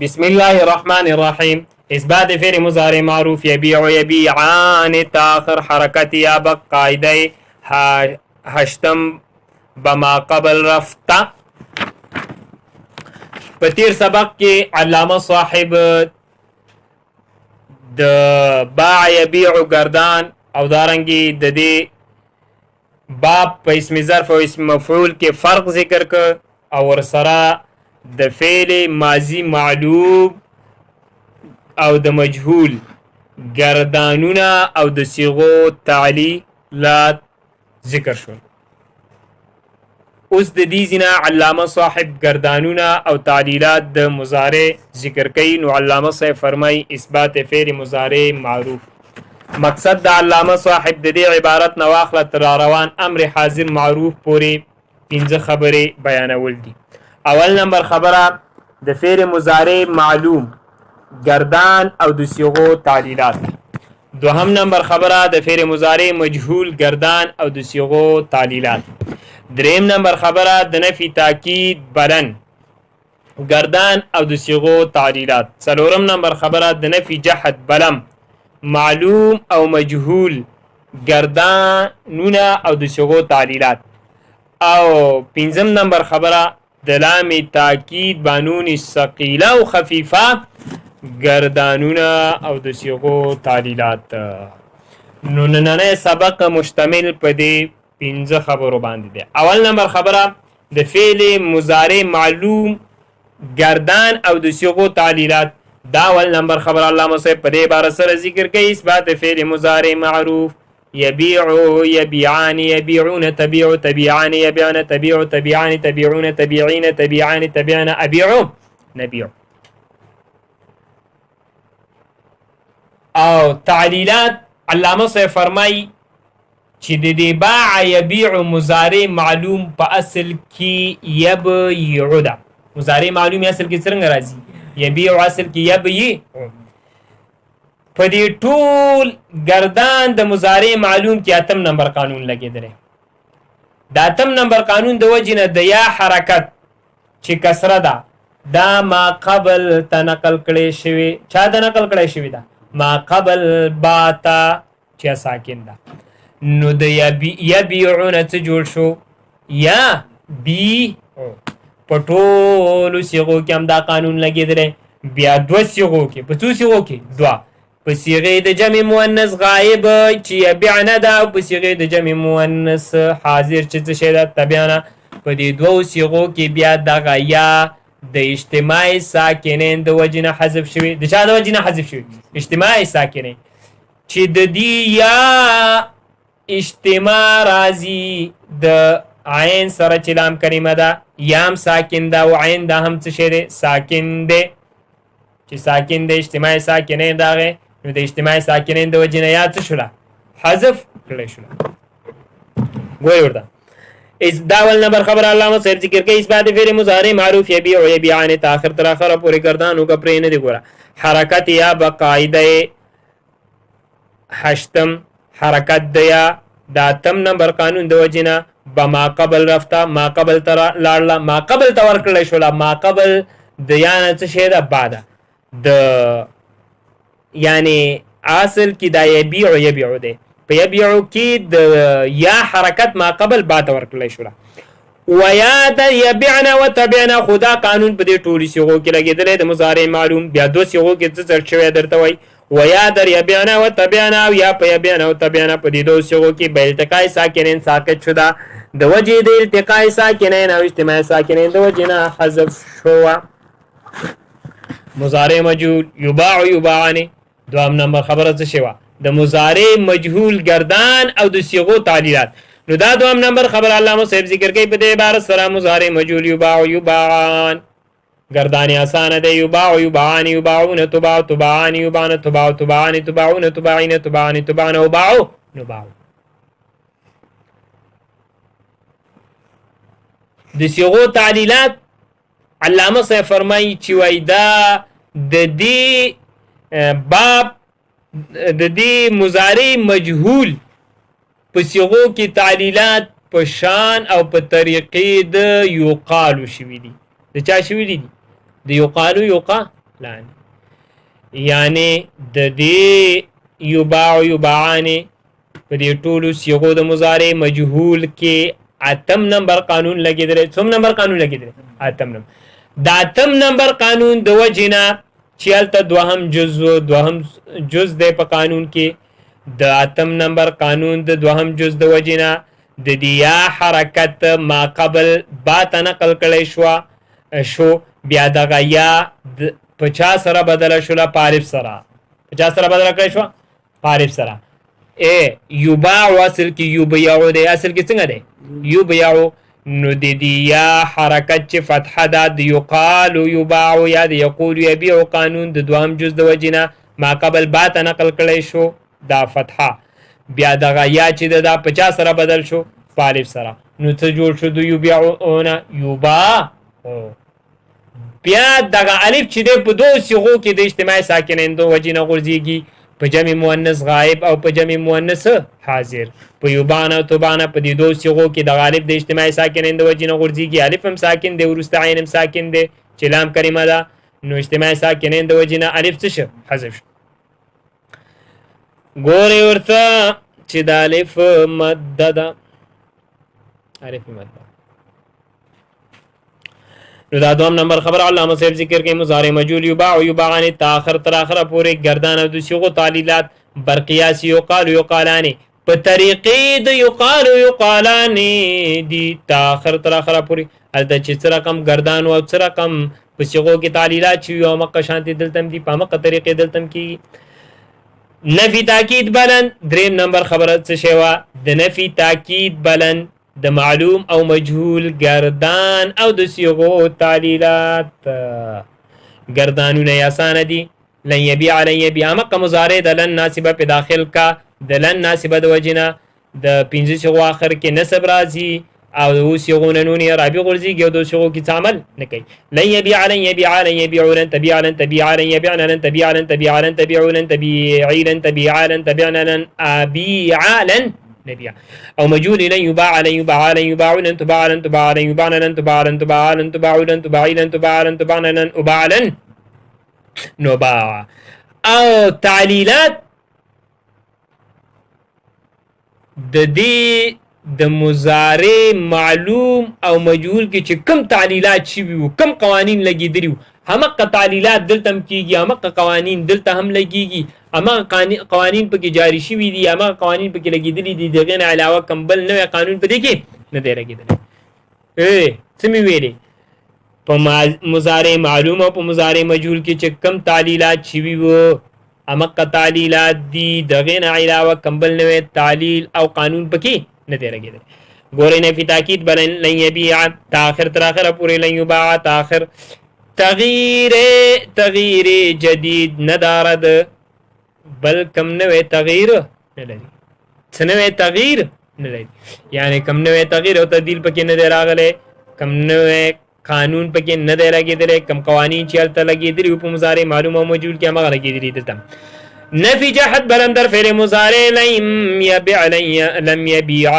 بسم الله الرحمن الرحیم. اثبات فعل مضارع معروف یبیع یبیعان تاخر حرکت یا بقاعده هشتم بما قبل رفته. په تیر سبق کې علامه صاحب د باع یبیع گردان او دارنګي د دې باب په اسم ظرف او اسم مفعول کې فرق ذکر ک او ورسره د فعل ماضی معلوم او د مجهول گردانونه او د صيغو تعلیلات ذکر شول. اوس د دې ځینه علامه صاحب گردانونه او تعلیلات د مضارع ذکر کوي. نو علامه صاحب فرمای اثبات فعل مضارع معروف. مقصد د علامه صاحب د دې عبارت نه واخله تر روان امر حاضر معروف پورې پنځه خبرې بیانول دي. اول نمبر خبره د فعل مضارع معلوم گردان او د صيغو تعلیلات. دوهم نمبر خبره د فعل مضارع مجهول گردان او د صيغو تعلیلات. دریم نمبر خبره د نفي تاکید بلن گردان او د صيغو تعلیلات. څلورم نمبر خبره د نفي جحد بلم معلوم او مجهول گردانونه او د صيغو تعلیلات. او پنځم نمبر خبره د لام تاکید بانون ثقیله او خفیفه گردانونه او د صيغو تعلیلات. نو نننی سبق مشتمل په دې پنځه خبرو باندې دی. اول نمبر خبره د فعل مضارع معلوم گردان او د صيغو تعلیلات. دا اول نمبر خبره علامه صاحب په دې عبارت سره ذکر کوي: اثبات فعل مضارع معروف يبيع يبيعان يبيعون تبيع تبيعان يبيعن تبيع تبيعان تبيعون تبيعين تبيعان تبيعن أبيع نبيع. او تعلیلات علامه صاحب فرمای چې د دې باع یبيع مضارع معلوم په اصل کې یبيع ده. مضارع معلوم اصل کې څنګه راځي؟ یبيع اصل کې یبيع. په دې ټول گردان د مضارع معلوم کې اتم نمبر قانون لګیدلی. د اتم نمبر قانون د وجې نه د یا حرکت چې کسره ده دا ما قبل ته نقل کړی شوی. چا ته نقل کړی شوی ده؟ ما قبل با ته چې ساکن ده. نو د یبیعون څه جوړ شو؟ یا بی. په ټولو صیغو کې هم دا قانون لګېدلی. بیا دوه صیغو کې، په څو صیغو کې؟ دوه. په صیغې د جمع مؤنث غایب چې یبعنه ده او په صیغې د جمع مؤنث حاضر چې څه شی ده؟ تبعنه. په دې دوو صیغو کې بیا دغه یا د اجتماع ساکنین د وجې نه حذف شوي. د چا د وجې نه حذف شوي؟ اجتماع ساکنین. چې د دې یا اجتماع راځي د عین سره چې لام کلمه ده، یام ساکن ده او عین ده هم څه شی دی؟ ساکن دی. چې ساکن دی، اجتماع ساکنین راغی، نو د اجتماع ساکنین د وجې نه یا څه شوله؟ حذف کړی شوله. ګورئ ورته اس دا اول نمبر خبر علامه صاحب ذکر کوي: اثبات فعل مضارع معروف یبیع یبیعان تاخر تر اخره پورې گردانو کا پرې نه دی. ګوره، حرکت یا بقاعده هشتم حرکت د یا د اتم نمبر قانون د وجې نه به ما قبل رفته، ما قبل ته لاړله، ما قبل ته ورکړلی شوله. ما قبل د یا نه څه شی ده؟ با ده. د یعنی اصل کې دا یبیع یبیع دی، په یبیع کې د یا حرکت ما قبل با ته ورکړلی شوله. ویا د یبعنا وتبعنا. خدا قانون په دې ټولو صیغو کې لګېدلی د مضارع معلوم. بیا دوه صیغو کې څه چل شوی درته وایي: ویا در یبعنا وتبعنا او یا په یبعنا وتبعنا. په دې دوه صیغو کې به التقاء ساکنین ساقط شده، د وجې د التقاء ساکنین او اجتماع ساکنین د وجې نه حذف شوه. مضارع مجهول یباع یباعان. دوام نمبر خبره څه شوه؟ د مضارع مجهول گردان او د صیغو تعلیلات. نو دا دوام نمبر خبر علامه صاحب ذکر کوي په دې عبارت سره: مضارع مجهول یباع یباعان. گردان اسانه دی: یباع یباعان یباعون تباع تباعان یباعن تباع تباعان تباعون تباعین تباعان تباعن وباعو نباعو. د صیغو تعلیلات علامه صاحب فرمایي چې وای دا د دې باب د دې مضارع مجهول په صیغو کې تعلیلات په شان او په طریقې د یقالو شوي دي. د چا شوي دي؟ د یقالو یقا. لان. یعنی د دې یباع یباعان په دې ټولو صیغو د مضارع مجهول کې اتم نمبر قانون لګیدلی. څوم نمبر قانون لګیدلی؟ اتم نمبر. د اتم نمبر قانون د وجې نه چې هلته دوهم جز، دوهم جز دی په قانون کې، د اتم نمبر قانون د دوهم جز د وجې نه د دې یا حرکت ما قبل با ته نقل کړی شو. بیا دغه یا په چا سره بدله شوله؟ په الف سره. په چا سره بدله کړی شوه؟ په الف سره. ای یباع اصل کې یبیعو دی، اصل کې څنګه دی؟ یبیعو. نو د دې یا حرکت چې فتحه ده د یقال یباع یا د یقول یبیع قانون د دوهم جز د وجې نه ما قبل با ته نقل کړی شو دا فتحه. بیا دغه یا چې ده دا په چا سره بدل شو؟ په الف سره. نو څه جوړ شو د یبیعونه؟ یباع. بیا دغه الف چې دی په دوو صیغو کې د اجتماع ساکنین د وجې نه غورځېږي، په جمع مؤنث غایب او په جمع مؤنث حاضر. په یبان او تبان په دې دوو صیغو کې دغه الف د اجتماع ساکنین د وجې نه غورځېږي. الف هم ساکن دی، وروسته عین هم ساکن دی چې لام کلمه ده، نو اجتماع ساکنین د وجې نه الف څه شو؟ حذف شو. ګورې ورته چې د الف مده ده، الف مده. نو دا دوم نمبر خبر علامه صاحب ذکر کوي مضارع مجهول یباع یباعان تاخر تر اخره پورې گردان او د صيغو تعلیلات برقیاس یقال یقالان په طریقې د یقال یقالان دي تاخر تر اخره پورې. هلته چې څه رقم گردان او څه رقم په صيغو کې تعلیلات چې یو مقه شانتي دلته هم دي، په مقه طریقې دلته هم کیږي. نفي تاکید بلند دریم نمبر خبره څه شی وه؟ د نفي تاکید بلند د معلوم او مجهول گردان او د صيغو تعلیلات. گردانونه یې اسانه دي. لن یبیع لن یبیع مقه مضارع د لن ناسبه په داخل کا، د لن ناسبه د وجې نه د پنځه صيغو آخر کې نصب راځي او د اوو صيغو نه نون اعرابي غورځېږي او د صيغو کې څه عمل نه کوي. لن يبيع لن يبيع لن يبيع لن تبيع لن تبيع لن يبيعن لن تبيع لن تبيع لن تبيع لن تبيعي لن تبيع لن تبيعن لن أبيع لن نبيع. او مجهول لن يباع لن يباع لن يباع لن تباع لن تباع لن يباعن لن تباع لن تباع لن تباع لن تباعي لن تباع لن تباعن لن أباع لن نباع. او تعلیلات د دې د مضارع معلوم او مجهول کې چې کم تعلیلات شوي وو، کم قوانین لګېدلي وو، همغه تعلیلات دلته هم کېږي، همغه قوانین دلته هم لګېږي، همغه قوانین پکې جاري شوي دي، همغه قوانین پکې لګېدلي دي. د هغې نه علاوه کوم بل نوی قانون په دې کې نه دی لګېدلی. څه مې ویلې؟ په مضارع معلوم او په مضارع مجهول کې چې کم تعلیلات شوي وو همغه تعلیلات دي، د هغې نه علاوه کوم بل نوی تعلیل او قانون پکې نه دی لګېدلی. ګورئ نفي تاکید بل لن یبیع تاخر تر اخره پورې لن یباع تاخر تغییر تغییر جدید ندارد، بل کم نوی تغییر نه لري. څه نوی تغییر نه لري، یعنی کم نوی تغییر او تبدیل پکې نه دی راغلی، کم نوی قانون پکې نه دی لګېدلی، کم قوانین چې هلته لګېدلي وو په مضارع معلوم او مجهول کې همغه لګېدلي دلته. نفي جحد بلم در فعل مضارع لم يبع لم يبيع.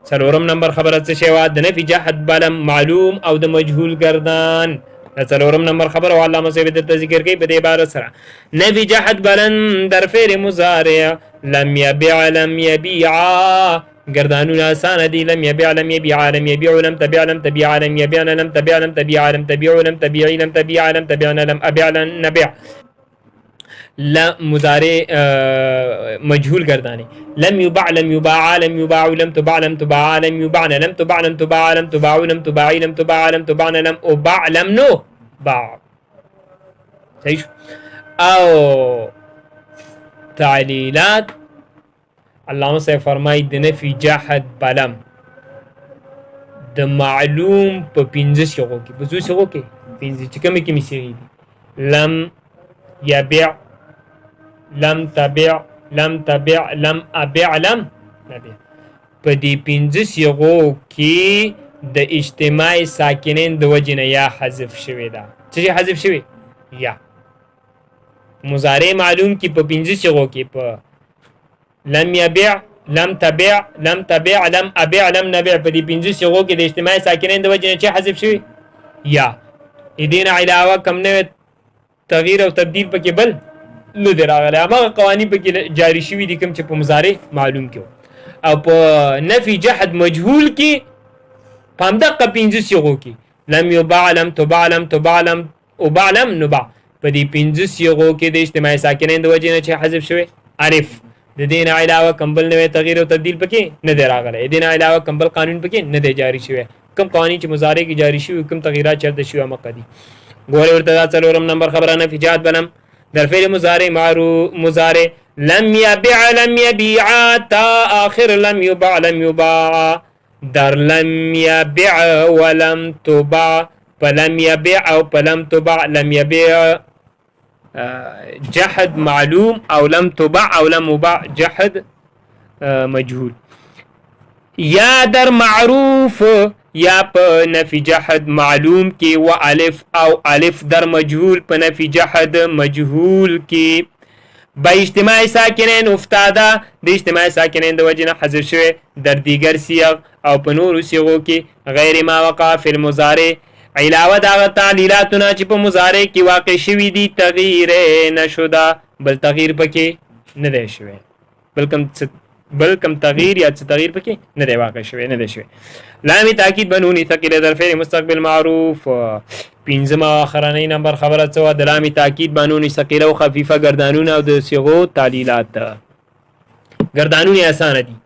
څلورم نمبر خبره څه شی وه؟ د نفي جحد بلم معلوم او د مجهول گردان. د څلورم نمبر خبره او علامه صاحب دلته ذکر کوي په دې عبارت سره نفي جحد بلن در فعل مضارع لم يبع لم يبيع. گردانونه اسانه دي، لم يبع لم يبيع لم يبيع لم تبع لم تبيع لم يبعن لم تبع لم تبيع لم تبيع لم تبيعي لم تبيع لم تبعن لم أبع لم نبع. لا مضارع مجهول گردانه لم يبع لم يباع لم يباع لم تباع لم تباع لم يبعن لم تباع لم تباع لم تباع لم تباعي لم تباع لم تبعن لم أباع لم نو باع. صحیح. او تعلیلات علامه صاحب فرمایي د نفي جحد بلم د معلوم په پنځه صیغو کې، په څو صیغو کې؟ پنځه. چې کومې کومې صیغې دي؟ لم يبع لم تبع لم تبع لم ابع لم نبع. په دې پنځه صیغو کې د اجتماع ساکنین د وجې نه یا حذف شوې ده. څه شي حذف شوې؟ یا. مضارع معلوم کې په پنځه صیغو کې په لم يبع لم تبع لم تبع لم ابع لم نبع په دې پنځه صیغو کې د اجتماع ساکنین د وجې نه چې حذف شوي یا. دې نه علاوه کم نوی تغییر او تبدیل پکې بل نه دی راغلی، هماغه قوانین پکې جاری شوي دي کوم چې په مضارع معلوم کې. او په نفي جحد مجهول کې په همدقه پنځه صیغو کې لم یباع، لم تباع، لم تباع، لم اباع، لم نباع، په دې پنځه صیغو کې د اجتماعي ساکنین د وجې نه چې حذف شوی الف، د دې نه علاوه کوم بل نوی تغییر او تبدیل پکې نه دی راغلی. د دې نه علاوه کوم بل قانون پکې نه دی جاری شوی. کوم قوانین چې مضارع کې جاری شوي، کوم تغییرات چېرته شوي، همغه دي. ګورې ورته دا څلورم نمبر خبره، نفي جهت بلم در فعل مضارع معروف مضارع لم يبع لم يبيع تا آخر لم يبع لم يباع، در لم يبع ولم تبع، په لم يبع او په لم تبع، لم يبع جحد معلوم او لم تبع او لم مباع جحد مجهول، یا در معروف یا په نفي جحد معلوم کې و الف او الف در مجهول په نفي جحد مجهول کې با اجتماع ساکنین افتاده، د اجتماع ساکنین د وجې نه حذف شوی در دیګر صیغ او په نورو صیغو کې غیر ما وقع فی المضارع، علاوه د هغه تعلیلاتونه چې په مضارع کې واقع شوي دي تغییر نشده، بل تغییر پکې نه دی شوی، بل کم تغییر یا څه تغییر پکې نه دی واقع شوی، نه دی شوی. لام تاکید بنونی ثقیله در فعل مستقبل معروف. پنځمه او اخرنۍ نمبر خبره څه وه؟ د لام تاکید بنونی ثقیله او خفیفه ګردانونه او د صیغو تعلیلات. ګردانونه اسانه دي.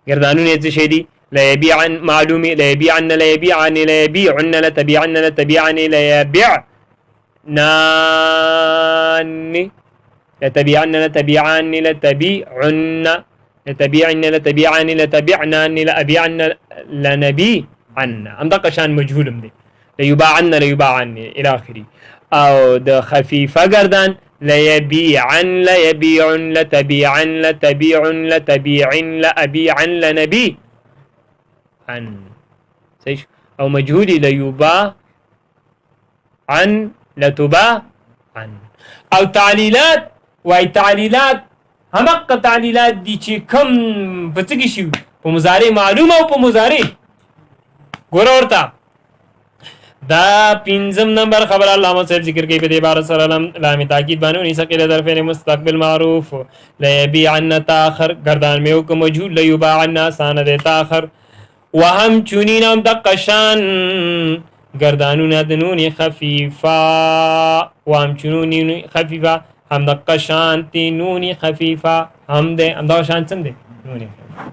ګردانونه څه شی دي؟ ليبيعن معلومي، ليبيعن، ليبيعن، ليبيعن، لتبيعن، لتبيعن، ليبيع نان، لتبيعن، لتبيعن، لتبيعن، لتبيعن، لتبيعن، لتبيعنان، لأبيعن، لنبيعن، همدغه شان مجهول هم دی، ليباعن، ليباعن الى اخره. او د خفیفه ګردان ليبيعن، ليبيعن، لتبيعن، لتبيعن، لتبيعن، لأبيعن، لنبي عن، صحیح. او مجهول ليبا عن، لتبا عن. او تعلیلات وای، تعلیلات همغه تعلیلات دي چې کم په څه کې شي؟ په مضارع معلوم او په مضارع. ګوره ورته دا پنځم نمبر خبر علامه صاحب ذکر کوي په دې بار سره، لم لام تاکید باندې ثقيله در فعل مستقبل معروف ليبيعن تاخر، گردان مې وک مجهول ليباعن اسانه ده تاخر. وهم چونین هم دقه شان ګردانونه د نون خفیفه، وهم چونین خفیفه، هم دقه شان تی نون خفیفه هم ده، همدغه شان څنګه ده نون خفیفه،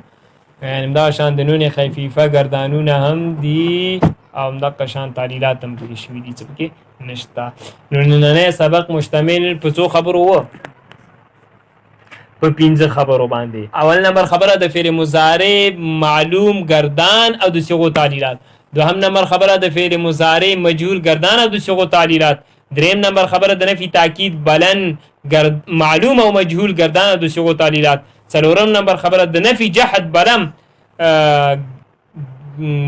یعنی همدغه شان د نون خفیفه ګردانونه هم دي او همدغه شان تعلیلات هم پکې شوي دي، څه پکې نشته. نو نننی سبق مشتمل په څو خبرو و؟ په پنځه خبرو باندې. اول نمبر خبره د فعل مضارع معلوم ګردان او د صيغو تعلیلات. دوهم نمبر خبره د فعل مضارع مجهول ګردان او د صيغو تعلیلات. دریم نمبر خبره د نفي تاکید بلن گرد معلوم او مجهول ګردان او د صيغو تعلیلات. څلورم نمبر خبره د نفي جحد بلم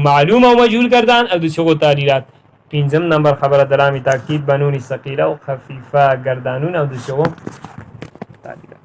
معلوم او مجهول ګردان او د صيغو تعلیلات. پنځم نمبر خبره د لام تاکید بنون ثقيله او خفیفه ګردانونه او د صيغو تعلیلات.